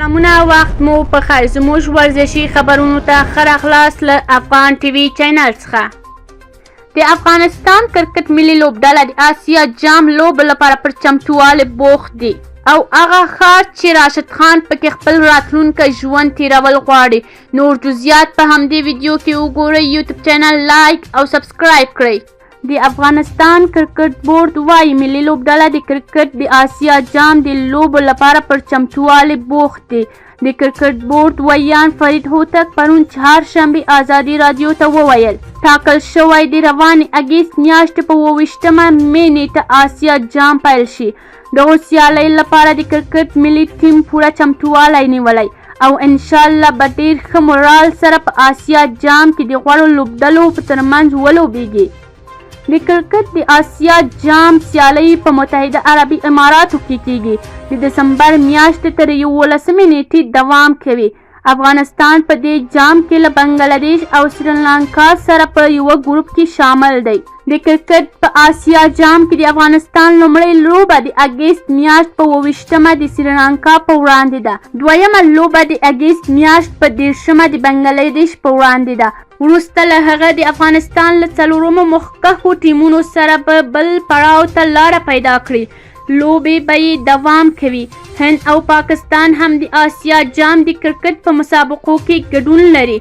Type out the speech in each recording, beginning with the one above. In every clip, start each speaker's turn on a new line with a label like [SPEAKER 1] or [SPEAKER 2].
[SPEAKER 1] سلامونه وخت مو په خیر زموږ ورزشي خبرونو ته ښه راغلاست له افغان ټي وي چینل څخه. د افغانستان کرکټ ملي لوبډله د اسیا جام لوبو لپاره پر چمتووالي بوخت دي او هغه ښار چې راشد خان پکې خپل راتلونکی ژوند تیرول غواړي. نور جزئیات په همدې ویډیو کې وګورئ. یوټیوب چینل لایک او سبسکرایب کړئ. د افغانستان کرکټ بورډ وايي، ملي لوبډله د کرکټ د اسیا جام د لوبو لپاره پر چمتووالي بوخت دي. د کرکټ بورډ ویاند فرید هوتک پرون چهارشنبه ازادي راډیو ته وویل، ټاکل شوی د روانې اګست میاشتې په 27مه مې نېټه اسیا جام پیل شي. دغو سیالیو لپاره د کرکټ ملي ټیم پوره چمتووالی نیولی او انشاالله به ډېر ښه مورال سره په اسیا جام کې د غوړو لوبډلو په ترمنځ ولوبېږي. د کرکټ د اسیا جام سیالۍ په متحده عربي اماراتو کې کېږي، د دسمبر میاشتې تر 11مې نېټې دوام کوي. افغانستان په دې جام کې له بنګله دېش او سریلانکا سره په یوه ګروپ کې شامل دی. د کرکټ په اسیا جام کې د افغانستان لومړۍ لوبه د اګست میاشت په 27مه د سریلانکا په وړاندې ده. دویمه لوبه د اګست میاشت په 30مه د بنګله دېش په وړاندې ده. وروسته له هغه د افغانستان له څلورمو مخکښو ټیمونو سره به بل پړاو ته لاره پیدا کړي. لوبې به یې دوام کوي. هند او پاکستان هم د اسیا جام د کرکټ په مسابقو کې ګډون لري.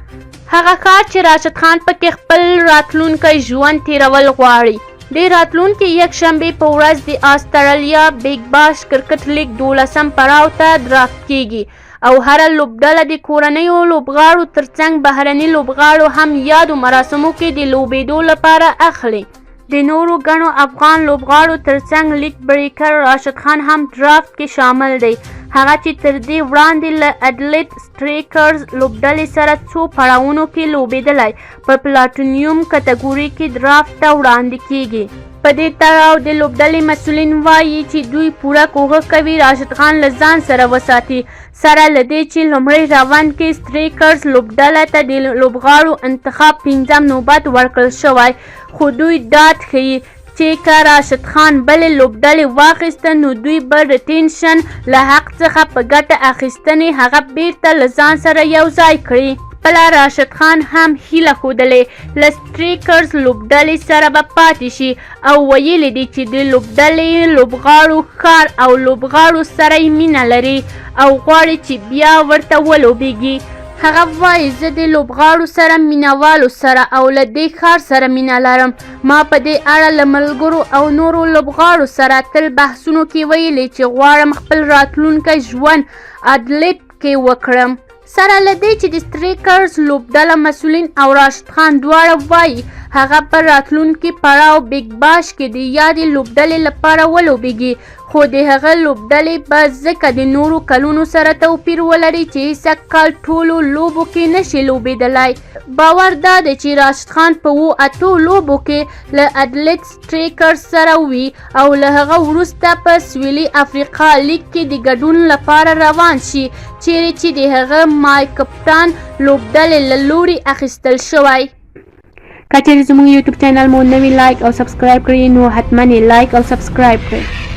[SPEAKER 1] هغه ښار چې راشد خان پکې خپل راتلونکی ژوند تیرول غواړي. د راتلونکې یکشنبې په ورځ د استرالیا بیګ باش کرکټ لیګ دولسم پړاو ته درافت کیږي او هره لوبډله د کورنیو لوبغاړو ترڅنګ بهرني لوبغاړو هم یادو مراسمو کې د لوبېدو لپاره اخلي. د نورو ګڼو افغان لوبغاړو ترڅنګ لیګ بریکر راشد خان هم ډرافت کې شامل دی، هغه چې تر دې وړاندې له اډلیډ سټریکرز لوبډلې سره څو پړاوونو کې لوبېدلی، په پلاټونیوم کتګوري کې ډرافت ته وړاندې کیږي. په دې تړاو د لوبډلې مسؤلین وايي چې دوی پوره کوښښ کوي راشد خان له ځان سره وساتي، سره له دې چې لومړی راونډ کې سټریکرز لوبډله ته د لوبغاړو انتخاب پنځم نوبت ورکړل شوی، خو دوی ډاډ ښيي چې که راشد خان بلې لوبډلې واخیسته نو دوی به ریټینشن له حق څخه په ګټه اخیستنې هغه بیرته له ځان سره یو ځای کړي. خپله راشد خان هم هیله ښودلې له سټریکرز لوبډلې سره به پاتې شي او ویلي دي چې د لوبډلې لوبغاړو، ښار او لوبغاړو سره یې مینه لري او غواړي چې بیا ورته ولوبیږي. هغه وايي، زه د لوبغاړو سره، مینهوالو سره او له دې ښار سره مینه لرم. ما په دې اړه له ملګرو او نورو لوبغاړو سره تل بحثونو کې ویلي چې غواړم خپل راتلونکی ژوند اډلیډ کې وکړم. سره له دې چې د سټریکرز لوبډله مسؤلین او راشد خان دواړه وايي هغه په راتلونکي پړاو بیګ باش کې د یادې لوبډلې لپاره ولوبیږي، خو د هغه لوبډلې به ځکه د نورو کلونو سره توپیر ولري چې سږ کال ټولو لوبو کې نشي لوبېدلی. باور دا دی چې راشد خان په اوو اتو لوبو کې له اډلیډ سټریکرز سره وي او له هغه وروسته په سویلي افریقا لیګ کې د ګډون لپاره روان شي، چیرې چې د هغه مای کپتان لوبډلې له لوري اخیستل شوی.
[SPEAKER 2] که چیرې زموږ یوټیوب چینل مو نوی لایک او سبسکرایب کړی نو حتما یې لایک او سبسکرایب کړئ.